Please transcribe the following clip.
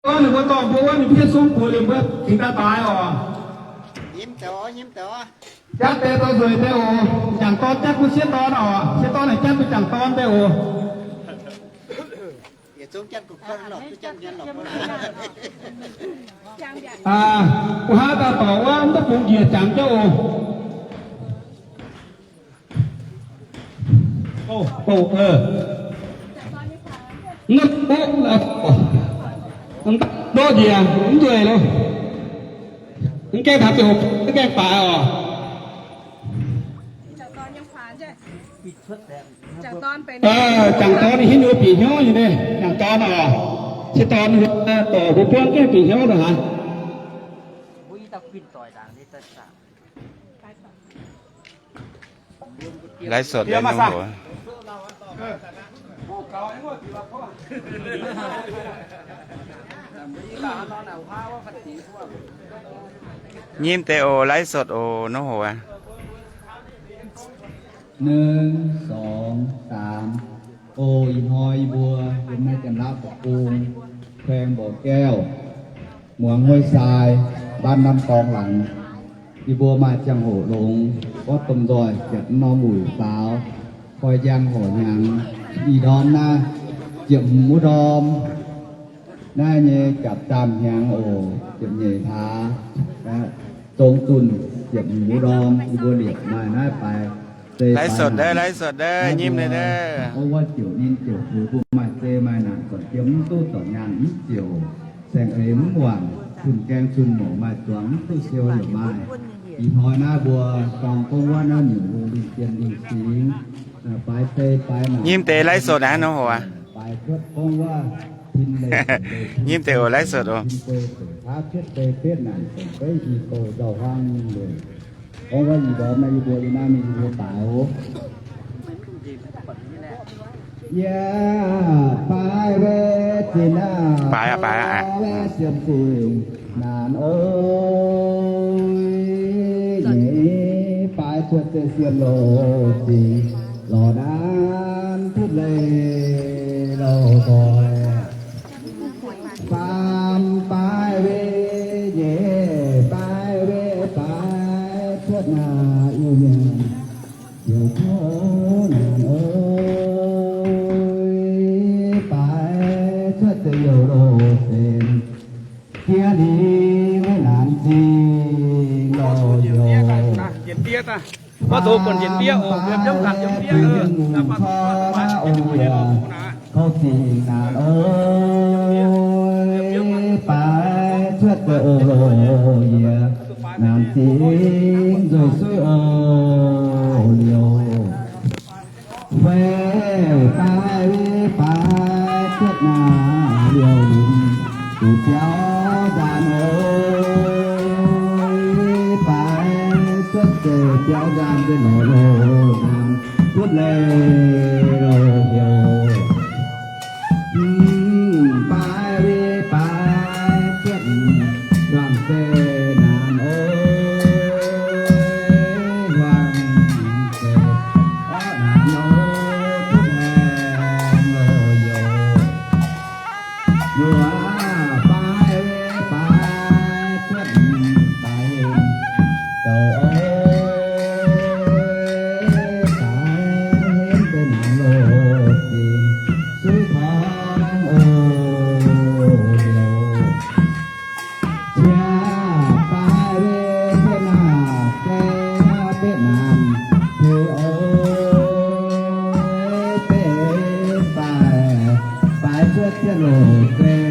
Wuov ninh mbuo dorh mbuo wuov ninh mbuo hietv sung buoz liemh mbuo cingx daaih baaix oc. Jatv deix dorh nzueic deix oc. M'jangc dorn jatv bun sieqv dorn oc. Sieqv dorn aengx jatv bun m'jangc dorn deix oc. Aa, mbuo haav dauh dorc wuov, mv duqv bungx njiec jangx jauv oc. Mv duqv, mv duqv njiec, mv nzueic loh. Mv gaengh taux ziouc, mv gaengh baaix oc. M'jangc dorn hiuv nyei bieqc hnyouv nyei, m'jangc dorn oc. Sieqv dorn dorc mbuo buangv gaengh bieqc hnyouv nor haaix. Live sort deix nor oc. Nyim deix oc, live sort oc, nor oc aqv. หนึ่ง สอง สาม O, ih hnoi yie mbuo yiem naaiv Janx-Laauv deic-bung, แขวงบ่อแก้ว muangx Huoi Sai, บ้านน้ำกองหลัง. Yie mbuo maaih ziangh hoc longx, gorngv domh nzoih ziepc norm wuic faaux, koi njang horc hnyangx. Ih ndorm naaiv ziepc hmz wuov ndorm, naaiv nyei japc zaamh hnyangx oc, ziepc nyeic hlaax, zong zunh ziepc hmz wuov ndorm, yie mbuo liepc maaih naaiv baaix. Live sort deix, live sort deix, nyim deix. Wuov ziouc ninh ziouc fuix bun maaih zei maaih naanc, zornc jiem mv duqv, zornc nyaanh mv ziouc, saeng-eix mv wangc, zunh gaeng zunh mouc maaih zuangx mv duqv siou yaac maaih. Ih hnoi naaiv mbuo dorng gorngv wuov naaiv nyungc lungh lingh jien lingh singx, baaix zei baaix naanc. Nyim deix live sort naaiv nor hoc aqv. Nyim deix oc, live sort oc. Baaix aqv, baaix aqv. Naanc oix, nyeiz baaix cuotv deix sien loz zingh, lorz naanc cuotv leih loz doic. Faam baaix wei nyeiz baaix wei baaix cuotv naaic Iu-Mienh ziouc tov naanc oix, baaix cuotv deix youh loz-senx, jiex liuz naanc zingh loz youh. Kouv zingh naanc oix, baaix cuotv deix oc loz yie, naanc zingh nzueic suiv oc liouh. Fei baaix baaix cuotv naaic liouh lunx, zuqc biauv nzaanx oc, baaix cuotv deix biauv nzaanx deix loz loz naanc cuotv leih loz heuc. Baaix wei baaix cuotv hmuangx zeiv naanc oc, hmuangx zeiv orqv naanc oc, cuotv haengh loz youh. Yuoqc baaix wei baaix cuotv baaix douc oc, baaix henv deix naanc loz zingh suiv torngv oc liouh. Qiex baaix wei betv naanc, betv naanc, betv naanc teix oc, betv baaix, baaix cuotv zietv loz-zei